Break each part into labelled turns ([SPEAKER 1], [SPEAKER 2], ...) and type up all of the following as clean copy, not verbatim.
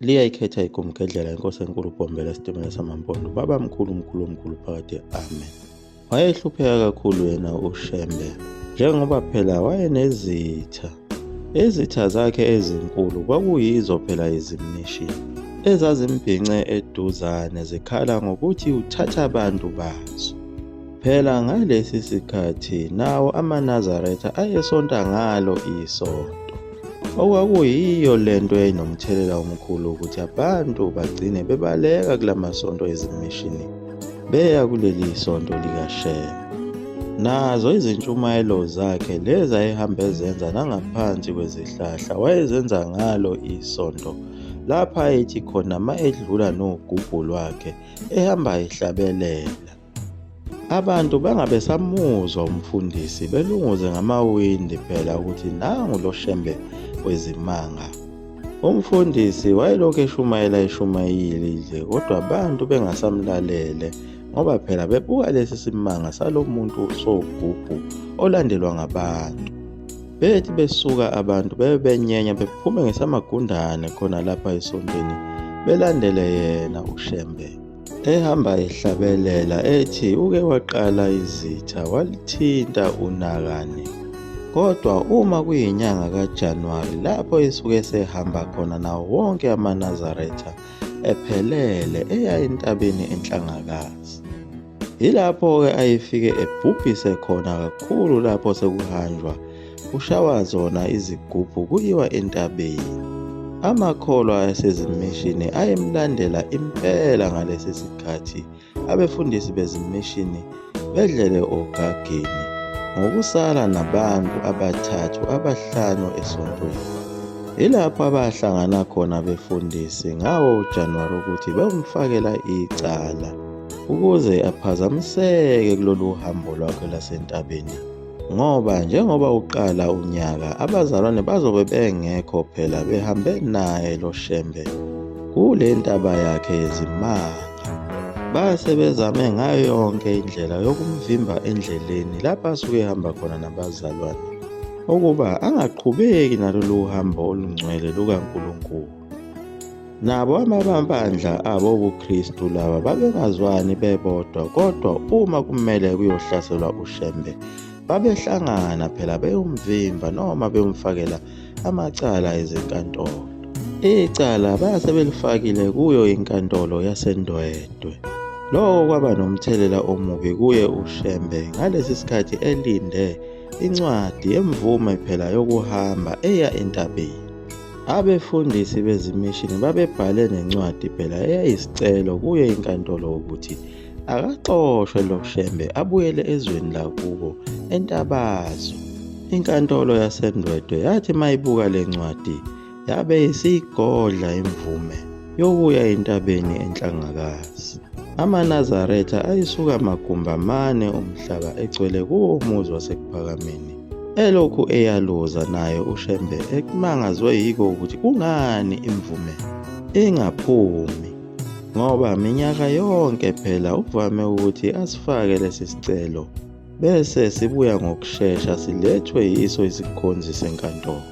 [SPEAKER 1] Liyayikhetha igumgedlela inkosi enkulu Bhombela isitimela samaMpondo baba mkhulu mkhulu mkhulu phakade amen. Wayehlupheka kakhulu yena uShembe njengoba phela wayenezitha. Izitha zakhe ezinkulu kwakuyizo phela izimishini ezazimbhince eduzane zikhala ngokuthi uthatha abantu bazo. Phela ngalesi sikhathi nawo amaNazaretha ayesonta ngalo isonto. Okwakuyiyo le nto eyayinomthelela omkhulu ukuthi abantu bagcine bebaleka kula masonto ezimishini beya kuleli sonto likaShembe. Nazo izintshumayelo zakhe lezi ayehamba ezenza nangaphansi kwezihlahla wayezenza ngalo isonto lapha ayethi khona ma edlula nogubhu lwakhe ehamba ehlabelela. Abantu bangabe samuzwa umfundisi belunguze ngamawindi phela ukuthi nangu lo Shembe wezimanga. Umfundisi wayelokhu eshumayela eshumayile kodwa abantu bengasamlalele ngoba phela bebuka lesi simanga salo muntu sogubhu olandelwa ngabantu. Bethi besuka abantu bebe benyenya bephume ngesamagundane khona lapha esontweni belandele yena uShembe. Ehamba ehlabelela ethi uke waqala izitha walithinta unakane. Kodwa uma kuyinyanga kaJanuwari lapho esuke esehamba khona nawo wonke amaNazaretha ephelele eya entabeni eNhlangakazi. Yilapho-ke ayefike ebhubhise khona kakhulu lapho sekuhanjwa kushawa zona izigubhu kuyiwa entabeni. Amakholwa asezimishini ayemlandela impela ngalesi sikhathi abefundisi bezimishini bedlele ogageni ngokusala nabantu abathathu abahlanu esontweni. Yilapho abahlangana khona abefundisi ngawo uJanuwari ukuthi beyomfakela icala ukuze aphazamiseke kulolu hambo lwakhe lwasentabeni ngoba njengoba uqala unyaka abazalwane bazobe bengekho phela behambe naye lo Shembe kule ntaba yakhe yezimanga. Base bezame ngayo yonke indlela yokumvimba endleleni lapho asuke ehamba khona nabazalwane ukuba angaqhubeki nalolu hambo olungcwele lukaNkulunkulu. Nabo amabandla abo obuKristu laba babengazwani bebodwa kodwa uma kumele kuyohlaselwa uShembe babehlangana phela beyomvimba noma beyomfakela amacala ezinkantolo. Icala base belifakile kuyo inkantolo yaseNdwedwe. Lokho kwaba nomthelela omubi kuye uShembe ngalesi sikhathi elinde incwadi yemvume phela yokuhamba eya entabeni. Abefundisi bezimishini babebhale nencwadi phela eyayisicelo kuyo inkantolo ukuthi akaxoshwe lo Shembe abuyele ezweni lakubo eNtabazwe. Inkantolo yaseNdwedwe yathi mayibuka le ncwadi yabe isiyigodla imvume yokuya entabeni eNhlangakazi. AmaNazaretha ayisuka magumbi amane omhlaba egcwele kuwo umuzi waseKuphakameni. Elokhu eyaluza naye uShembe ekumangazwe yiko ukuthi kungani imvume ingaphumi ngoba minyaka yonke phela uvame ukuthi asifake lesi sicelo bese sibuya ngokushesha silethwe yiso isikhonzi senkantolo.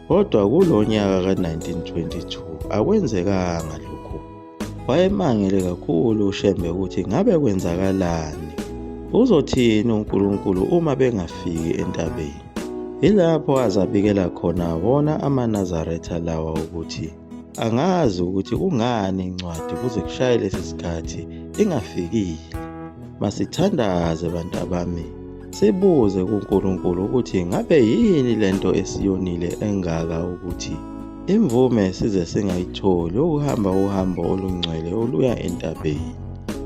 [SPEAKER 1] Kodwa kulo nyaka ka-1922 akwenzekanga lokhu. Wayemangele kakhulu uShembe ukuthi ngabe kwenzakalani. Uzothini uNkulunkulu uma bengafiki entabeni? Yilapho azabikela khona wona amaNazaretha lawa ukuthi angazi ukuthi kungani incwadi kuze kushaye lesi sikhathi ingafikile. Masithandaze bantabami, sibuze kuNkulunkulu ukuthi ngabe yini lento esiyonile engaka ukuthi Imvume size singayitholi ukuhamba uhambo olungcwele oluya entabeni.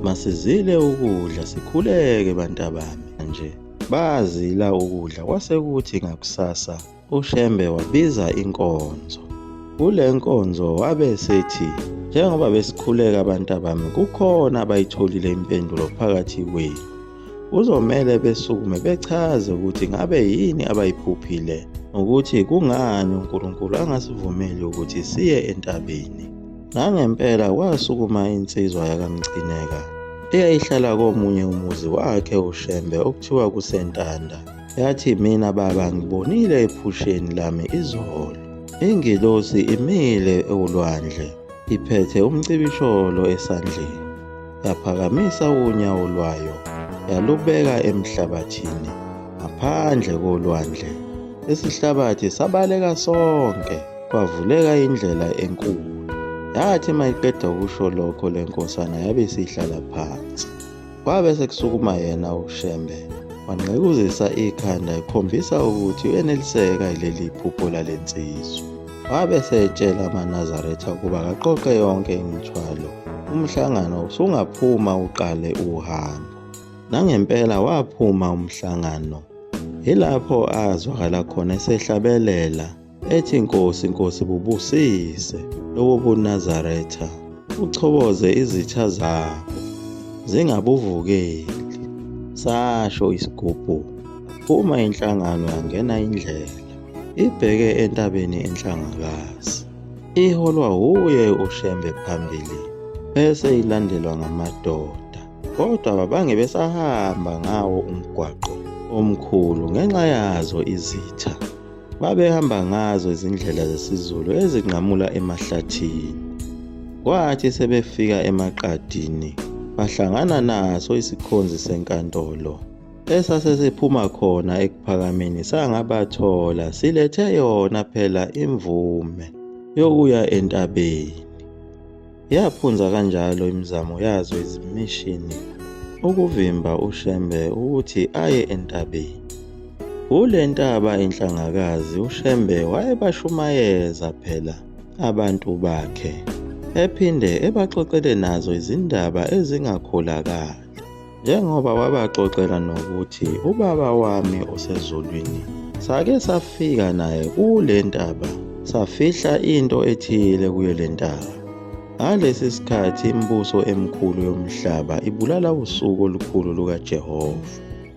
[SPEAKER 1] Masizile ukudla sikhuleke bantabami nje. Bazila ukudla kwase kuthi ngakusasa uShembe wabiza inkonzo. Kule nkonzo wabe sethi njengoba besikhuleka bantabami kukhona abayitholile impendulo phakathi kwenu. Kuzomele besukume bechaze ukuthi ngabe yini abayiphuphile nokuthi kungani uNkulunkulu angasivumeli ukuthi siye entabeni. Nangempela kwasukuma insizwa yakaMcineka eyayihlala komunye umuzi wakhe uShembe okuthiwa kuseNtanda. Yathi mina baba ngibonile ephusheni lami izolo ingilosi imile olwandle. iphethe umcibisholo esandleni. Yaphakamisa unyawo lwayo yalubeka emhlabathini ngaphandle kolwandle. Isihlabathi sabaleka sonke kwavuleka indlela enkulu. Yathi mayiqeda ukusho lokho le nkosana yabe isihlala phansi. Kwabe sekusukuma yena uShembe wanqekuzisa ikhanda ekhombisa ukuthi uyeneliseka yileli phupho lale nsizwa. Wabe esetshela amaNazaretha ukuba kaqoqe yonke imithwalo, umhlangano usungaphuma uqale uhambo. Nangempela waphuma umhlangano. Yilapho azwakala khona esehlabelela ethi Nkosi Nkosi bubusise lobo buNazaretha uchoboze izitha zabo zingabuvukeli. Sasho isigubhu uma inhlangano yangena indlela ibheke entabeni eNhlangakazi iholwa wuye uShembe phambili bese ilandelwa ngamadoda kodwa babange besahamba ngawo umgwaqo omkhulu ngenxa yazo izitha. Babehamba ngazo izindlela zesiZulu ezinqamula emahlathini. Kwathi sebefika emaqadini, bahlangana naso isikhonzi senkantolo esasesiphuma khona ekuphakameni sangabathola silethe yona phela imvume yokuya entabeni. Yaphunza kanjalo imizamo yazo izimishini ukuvimba uShembe ukuthi aye entabeni. Kule ntaba iNhlangakazi uShembe wayebashumayeza phela abantu bakhe, ephinde ebaxoxele nazo izindaba ezingakholakali. Njengoba wabaxoxela nokuthi ubaba wami osezulwini sake safika naye kule ntaba safihla into ethile kuyo le ntaba. Ngalesi sikhathi imibuso emikhulu yomhlaba ibulala usuku olukhulu lukaJehova.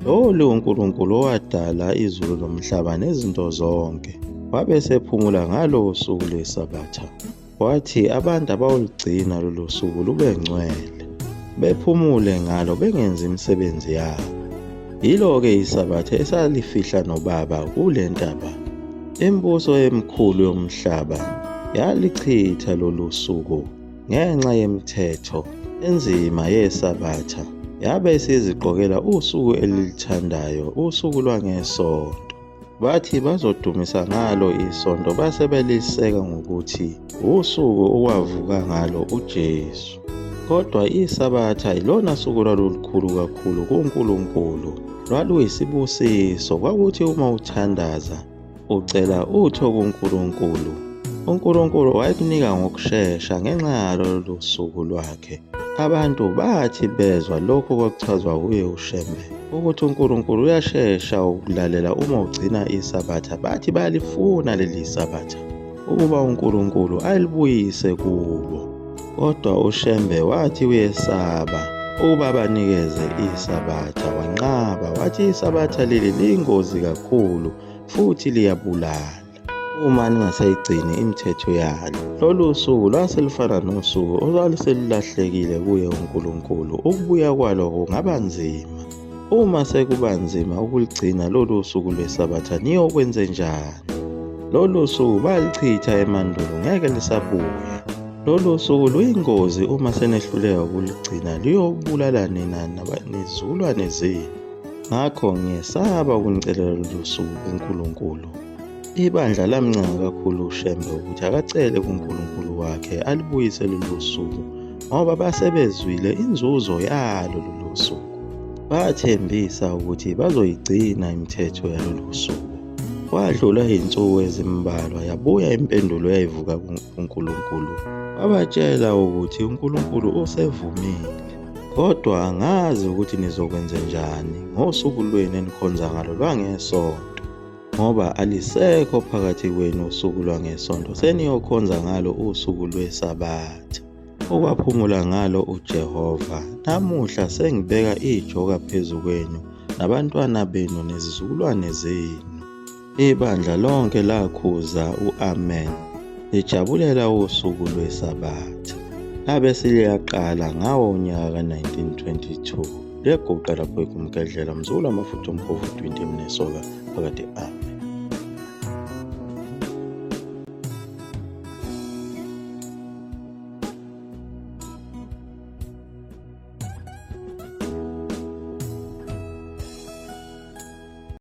[SPEAKER 1] Lolu uNkulunkulu owadala izulu nomhlaba nezinto zonke wabe esephumula ngalo suku lweSabatha. Wathi abantu abawulugcina lolu suku lube ngcwele, bephumule ngalo bengenzi imisebenzi yabo. Yilo-ke iSabatha esalifihla noBaba kule ntaba. Imibuso emikhulu yomhlaba yalichitha lolu suku ngenxa yemithetho enzima yeSabatha, yabe isiziqokela usuku elilithandayo, usuku lwangeSonto. Bathi bazodumisa ngalo isonto base beliseka ngokuthi usuku okwavuka ngalo uJesu. Kodwa iSabatha yilona suku lwalulukhulu kakhulu kuNkulunkulu. Lwaluyisibusiso, kwakuthi uma uthandaza ucela utho kuNkulunkulu, uNkulunkulu wayekunika ngokushesha ngenxa yalolu suku lwakhe. Abantu bathi bezwa lokhu kwakuchazwa wuye uShembe ukuthi uNkulunkulu uyashesha ukulalela uma ugcina iSabatha, bathi bayalifuna leli Sabatha ukuba uNkulunkulu alibuyise kubo. Kodwa uShembe wathi uyesaba ukuba banikeze iSabatha, wanqaba wathi iSabatha leli liyingozi kakhulu futhi liyabulala. Uma ningasayigcini imithetho yalo. Lolu suku lwase lufana nosuku olwaluselulahlekile kuye uNkulunkulu. Ukubuya kwalo kungaba nzima. Uma sekuba nzima ukuligcina lolu suku lweSabatha niyokwenzenjani? Lolu suku balichitha emandulo ngeke lisabuya. Lolu suku luyingozi uma senehluleka ukuligcina luyobulala nina nezizukulwane zenu. Ngakho ngiyesaba ukunicelela lolu suku kuNkulunkulu. Ibandla lamncenga kakhulu uShembe ukuthi akacele kuNkulunkulu wakhe alibuyise lolu suku ngoba basebezwile inzuzo yalo lolu suku. Bathembisa ukuthi bazoyigcina imithetho yalolu suku. Kwadlula izinsuku ezimbalwa yabuya impendulo eyayivuka kuNkulunkulu. Wabatshela ukuthi uNkulunkulu usevumile. Kodwa angazi ukuthi nizokwenzenjani ngosuku lwenu enikhonza ngalo lwangeSonto. Ngoba alisekho phakathi kwenu usuku lwangeSonto, seniyokhonza ngalo usuku lweSabatha, okwaphumula ngalo uJehova. Namuhla sengibeka ijoka phezu kwenu nabantwana benu nezizukulwane zenu. Ibandla lonke lakhuza u-Amen lijabulela usuku lweSabatha. Labe seliyaqala ngawo unyaka ka-1922. Liyaguqa lapho igumgedlela mzukulu amafutha omkhovu 20 mnesoka phakade. Amen.